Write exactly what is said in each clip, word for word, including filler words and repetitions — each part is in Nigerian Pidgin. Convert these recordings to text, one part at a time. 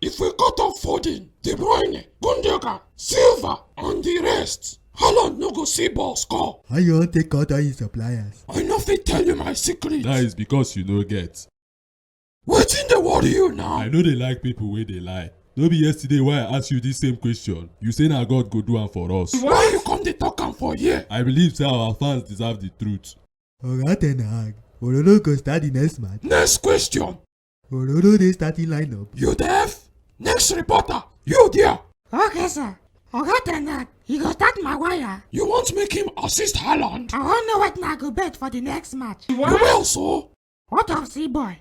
If we cut off Foden, De Bruyne, Gundogan, Silva, and the rest, Haaland no go see ball score. How you wan take cut all his suppliers? I no fit tell you my secret. That is because you no get. Wetin dey worry you now? I no dey like people wey dey lie. No be yesterday wey I ask you this same question, you say na God go do am for us. Why you come dey talk am for here? I believe say our fans deserve the truth. Oga Ten Hag, Ororo go start the next match. Next question. Ororo dey starting lineup. You deaf? Next reporter, you there? Okay, sir. Oga Ten Hag, he go start Maguire. You want make him assist Haaland? I wan know wetin I go bet for the next match. Well, so? What of Seaboy?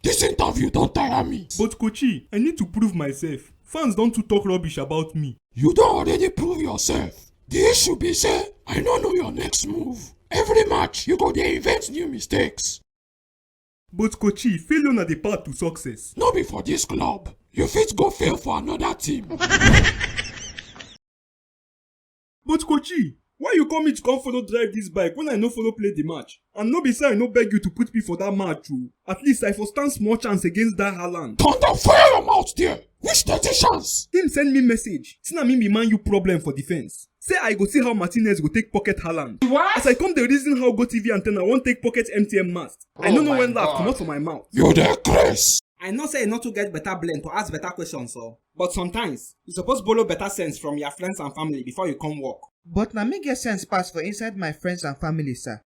This interview don tire me. But Kochi, I need to prove myself. Fans don too talk rubbish about me. You don already prove yourself. The issue be say I no know your next move. Every match, you go dey invent new mistakes. But Kochi, failure na the path to success. No be for this club. You fit go fail for another team. But Kochi, why you call me to come follow drive this bike when I no follow play the match? And no be say I no beg you to put me for that match o. At least I for stand small chance against that Haaland. Thunder, fire your mouth there. Which dirty chance? Him send me message. Say na me be Man U problem for defense. Say I go see how Martinez go take pocket Haaland. What? As I come dey reason how Go T V antenna wan take pocket M T N mast, I no know when laugh comot for my mouth. You dey craze. I know say you no too get better brain to ask better questions o. But sometimes, you suppose borrow better sense from your friends and family before you come work. But na me get sense pass for inside my friends and family, sir.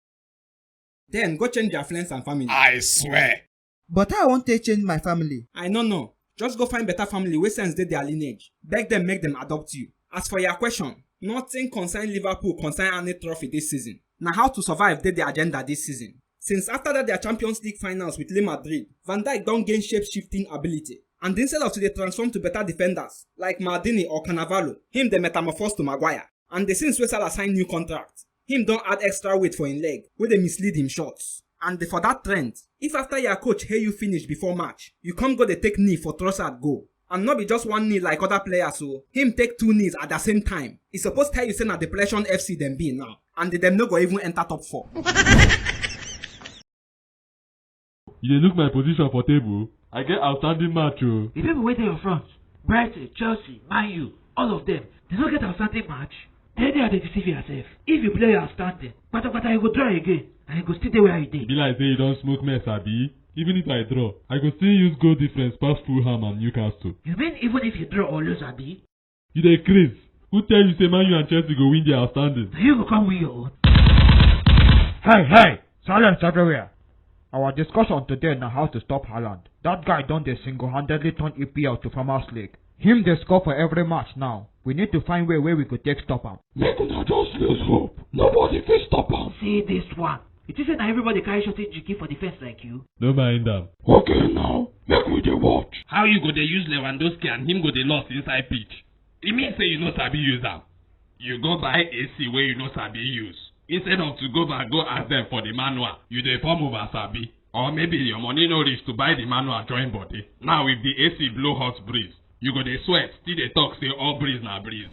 Then go change your friends and family. I swear. But how I wan take change my family? I no know. Just go find better family wey sense dey their lineage. Beg them make them adopt you. As for your question, nothing concern Liverpool concern any trophy this season. Na how to survive dey the agenda this season. Since after that their Champions League finals with Real Madrid, Van Dijk don gain shape-shifting ability. And instead of to dey transform to better defenders like Maldini or Cannavaro, him dey metamorphose to Maguire. And the since wey Salah sign new contract, him don add extra weight for him leg, wey dey mislead him shots. And for that trend, if after your coach hail you finish before match, you come go dey take knee for Trossard goal. And no be just one knee like other players o, him take two knees at the same time. E suppose tell you say na Depression F C dem be now, and dem no go even enter top four. You dey look my position for table? I get outstanding match o. The people wey dey your front, Brighton, Chelsea, Man U, all of them, they no get outstanding match. Then they are dey deceive yourself. If you play your outstanding, kpatakpata you go draw again, and you go still dey where you dey. E be like say you don smoke mess, abi? Even if I draw, I go still use goal difference pass Fulham and Newcastle. You mean even if you draw or lose, abi? You dey craze? Who tell you say Man U and Chelsea go win their outstanding? Na you go come win your own. Hey, hey! Silence everywhere! Our discussion today na how to stop Haaland. That guy don dey single-handedly turn E P L to Farmers League. Him dey score for every match now. We need to find way wey we go take stop am. Make una just lose hope. Nobody fit stop am. See this one. You think say na everybody carry shorty jiki for defense like you? No mind am. Okay now, make we dey watch. How you go dey use Lewandowski and him go dey lost inside pitch? E mean say you no sabi use am. You go buy A C wey you no sabi use. Instead of to go back go ask them for the manual, you dey form over sabi. Or maybe your money no reach to buy the manual join body. Now if the A C blow hot breeze, you go dey sweat, still dey talk say all breeze na breeze.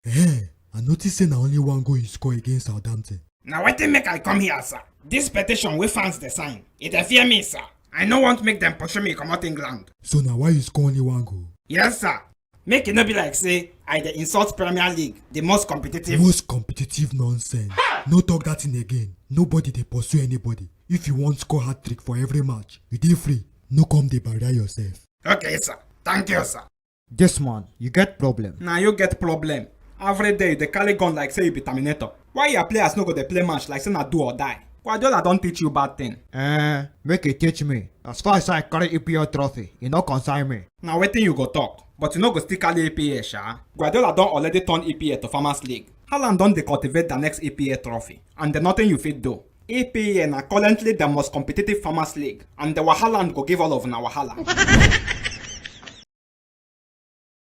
Eh, I notice say na only one goal you score against Southampton. Na wetin make I come here, sir. This petition wey fans dey sign, e dey fear me, sir. I no want make dem pursue me comot England. So na why you score only one goal? Yes, sir. Make e no be like say I dey insult Premier League, the most competitive. Most competitive nonsense. No talk that thing again. Nobody dey pursue anybody. If you wan score hat-trick for every match, you dey free. No come dey barrier yourself. Okay, sir. Thank you, sir. This man, you get problem. Na you get problem. Every day you dey carry gun like say you be Terminator. Why your players no go dey play match like say na do or die? Guardiola don teach you bad thing. Eh, make e teach me. As far as I carry E P L trophy, e no concern me. Na wetin you go talk, but you no go still carry E P L, sha. Guardiola don already turn E P L to Farmers League. Haaland don dey cultivate the next E P L trophy, and the nothing you fit do. E P L na currently the most competitive Farmers League, and the Haaland go give all of una wahala.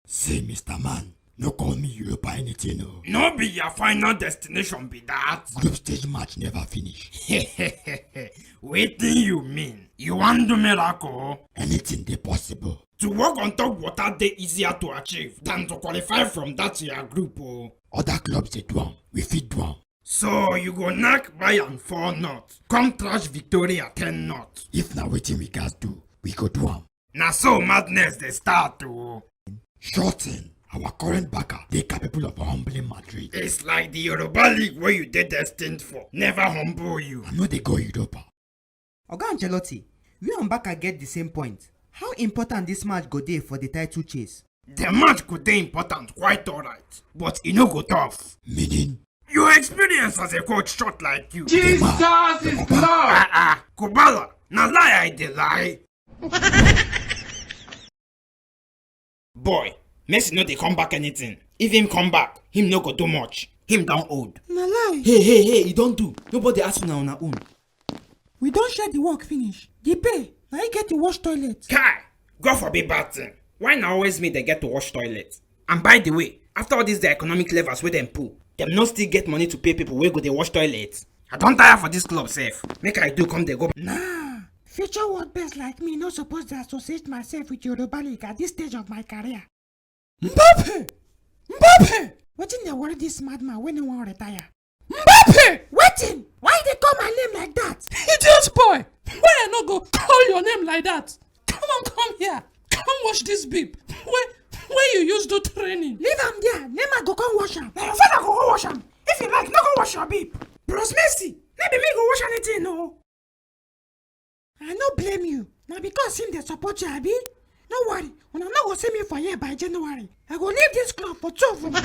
See, Mister Man, no call me Europa anything o. No be your final destination be that. Group stage match never finish. Wetin you mean? You wan do miracle? Anything dey possible. To walk on top water dey easier to achieve than to qualify from that your group o. Other clubs dey do am, we fit do am. So you go knack Bayern four not, come trash Victoria ten not. If na wetin we gats do, We go do am. Na so madness dey start o. Sure thing, our current backer dey capable of humbling Madrid. It's like the Europa League wey you dey destined for never humble you. I no dey go Europa. Oga Ancelotti, you and Barca get the same point. How important this match go dey for the title chase? The match go dey important, quite alright, but e no go tough. Meaning? Your experience as a coach short like you. Jesus is Lord. Ah ah, Kubala, na lie I dey lie. Boy, Messi no dey come back anything. If him come back, him no go do much. Him don old. Na lie. Hey, hey, hey, e don do. Nobody ask una una own. We don share the work finish. The pay, na you get to wash toilet. Kai! God forbid bad thing. Why na always me dey get to wash toilet? And by the way, after all these the economic levers wey dem pull, dem no still get money to pay people wey go dey wash toilet. I don tire for this club sef. Make I do come dey go. Nah, future world best like me no suppose dey associate myself with Yoruba League at this stage of my career. Mbappe! Mbappe! Wetin dey worry this madman wey no wan retire? Mbappe! Wetin? Why you dey call my name like that? Idiot boy! Why I no go call your name like that? Come on, come here. Come wash this babe. Where, where you use do training? Leave am there. Neymar go come wash am. Na your father go go wash am. If you like, no go wash your babe. Bros Messi, no be me go wash anything o. I no blame you. Na because him dey support you, abi? No worry, una no go see me for here by January. I go leave this club for two of una.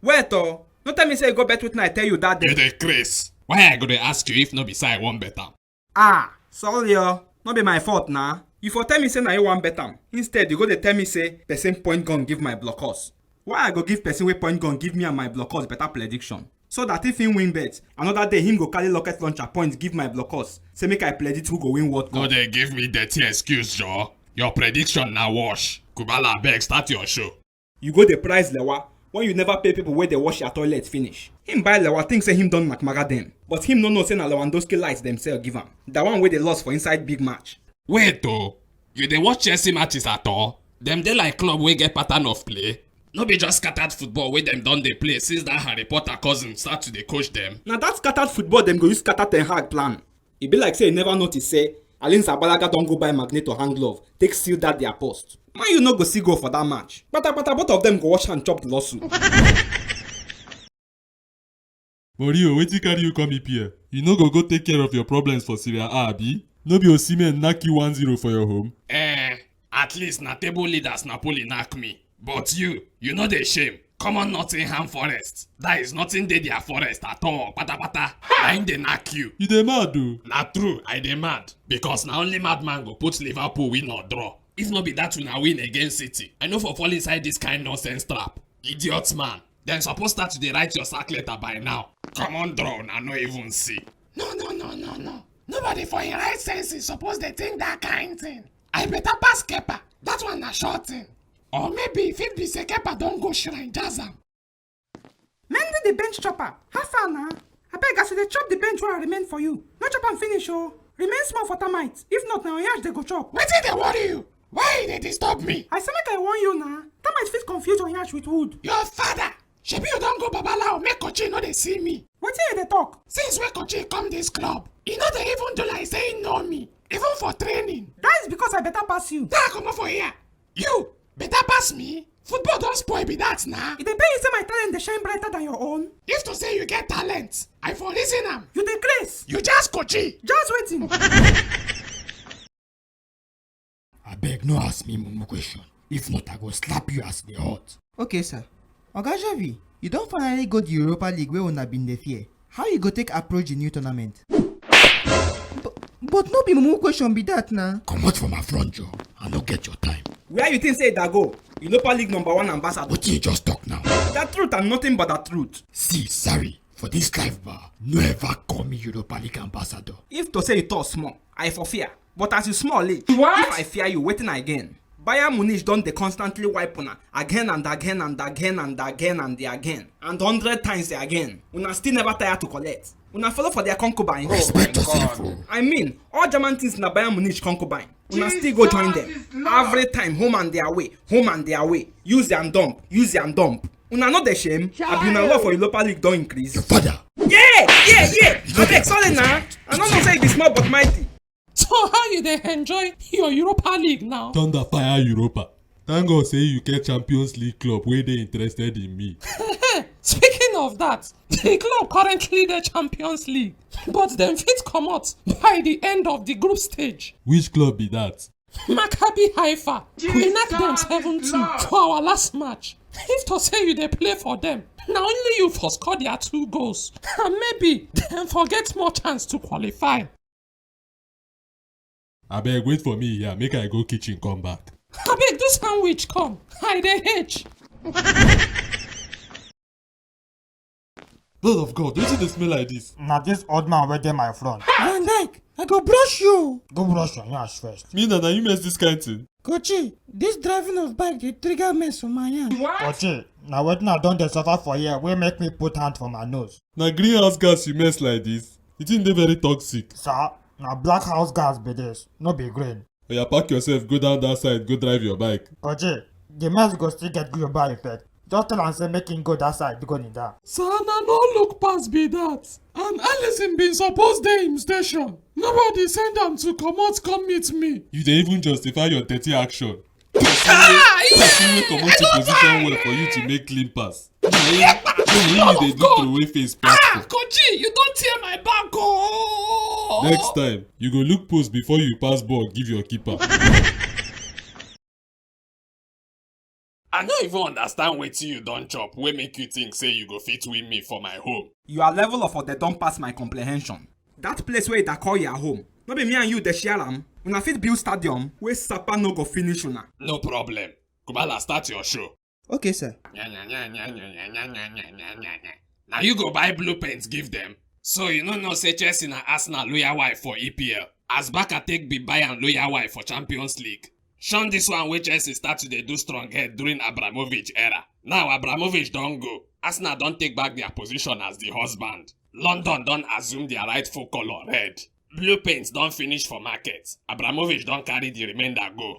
Wait o, no tell me say you go bet wetin I tell you that day. You dey craze. Why I go dey ask you if no be say I wan bet am? Ah, sorry o, no be my fault na. You for tell me say na you wan bet am. Instead, you go dey tell me say person point gun give my blockers. Why I go give person wey point gun give me and my blockers better prediction? So that if him win bet, another day him go carry rocket launcher point give my blockers. Say make I predict who go win World Cup. No dey give me dirty excuse, Joe. Your prediction na wash. Kubala, abeg, start your show. You go dey price Lewa when you never pay people wey dey wash your toilet finish. Him buy Lewa think say him don McMaga dem, but him no know say na Lewandowski light dem sell give am. The one wey dey lost for inside big match. Wait o, you dey watch Chelsea matches at all? Dem dey like club wey get pattern of play. No be just scattered football wey dem don dey play since that Harry Potter cousin start to dey coach dem. Na that scattered football dem go use scatter Ten Hag plan. E be like say you never notice say Alin Zabalaga don go buy Magneto hand glove, take seal that their post. Man, you no go see goal for that match. Patapata, both of them go wash hand chop the lawsuit. Mourinho, wetin carry you come E P L? You no go go take care of your problems for Serie A, abi? No be Osimhen knack you one zero for your home? Eh, at least na table leaders Napoli knack me. But you, you no dey shame. Common Nottingham Forest. That is nothing dey their forest at all. Patapata. Na im dey knack you. You dey mad o. Na true, I dey mad. Because na only madman go put Liverpool win or draw. If no be that una win against City, I no for fall inside this kind nonsense trap. Idiot man. Dem suppose start to dey write your sack letter by now. Common draw una no even see. No, no, no, no, no. Nobody for im right senses suppose dey think that kind thing. I better pass Kepa. That one na sure thing. Or maybe e fit be say Kepa don go shrine jazz am. Mendy the bench chopper. How far na? Abeg, as you dey chop the bench wey remain for you, no chop am finish o. Remain small for termite. If not, na your yansh dey go chop. Wetin dey worry you? Why you dey disturb me? I say make I warn you na. Termite fit confuse your yansh with wood. Your father! Shebi you don go Babalawo make Kochi no dey see me? Wetin you dey talk? Since wey Kochi come this club, e no dey even do like say e know me, even for training. That is because I better pass you. Tey, comot for here. You better pass me? Football don spoil be that na. E dey pain you say my talent dey shine brighter than your own? If to say you get talent, I for reason am. You dey craze. You just Kochi. Just wetin? Abeg, no ask me mumu question. If not, I go slap you as e dey hot. Okay, sir. Oga Xavi, you don finally go the Europa League wey una bin dey fear. How you go take approach the new tournament? But, but no be mumu question be that na. Comot for my front, Joe. I no get your time. Where you think say e da go? Europa League number one ambassador. Wetin you just talk now? The truth and nothing but the truth. See, sorry. For this life, ba, no ever call me Europa League ambassador. If to say you talk small, I for fear. But as you small, eh, what? If I fear you, wetin I gain? Bayern Munich don dey constantly wipe una again and again and again and again and again and hundred times again. Una still never tire to collect. Una follow for their concubine. Respect yourself o. I mean, all German things na Bayern Munich concubine. Una still go join them. Jesus is Lord. Every time, home and their way, home and their way. Use and dump, use and dump. Una no dey shame? Abi una love for Europa League don increase? Your father. Yeah, yeah, yeah. Abeg, sorry na. I no know say e be small but mighty. So how you dey enjoy your Europa League now? Thunder fire Europa. Thank God say you get Champions League club wey dey interested in me. Speaking of that, the club currently dey Champions League, but dem fit comot by the end of the group stage. Which club be that? Maccabi Haifa. We knock dem seven two for our last match. If to say you dey play for dem, na only you for score their two goals. And maybe dem for get more chance to qualify. Abeg, wait for me here, make I go kitchen come back. Abeg, do sandwich come. I dey age. Blood of God, wetin dey smell like this? Na this old man wey dey my front. Van Dyke, I go brush you. Go brush your nyash first. Me na, na you mess this kind thing. Kochi, this driving of bike dey trigger mess for my hand. Kochi, na wetin I don dey suffer for here wey make me put hand for my nose. Na greenhouse gas you mess like this? The thing dey very toxic. Sir, na black house gas be this, no be green. Oya, pack yourself, go down that side, go drive your bike. Kochi, the mess go still get global effect. Just tell am say make him go that side, go kneel down. Sir, na no look pass be that. And Allison bin suppose dey im station. Nobody send am to comot come meet me. You dey even justify your dirty action. Ah, person wey comot to position well for you to make clean pass. Na him, na him you dey do throway face pass for. Kochi, you don tear my back oh. Next time, you go look post before you pass ball give your keeper. I no even understand wetin you don chop wey make you think say you go fit win me for my home. Your level of ode don pass my comprehension. That place wey you dey call your home, no be me and you dey share am? Una fit build stadium wey sapa no go finish una. No problem. Kubala, start your show. Okay, sir. Na you go buy blue paint give them. So you no know say Chelsea na Arsenal loyal wife for E P L. As Barca take be Bayern loyal wife for Champions League. Shun this one wey Chelsea start to dey do strong head during Abramovich era. Now Abramovich don go. Arsenal don take back their position as the husband. London don assume their rightful colour, red. Blue paint don finish for market. Abramovich don carry the remainder go.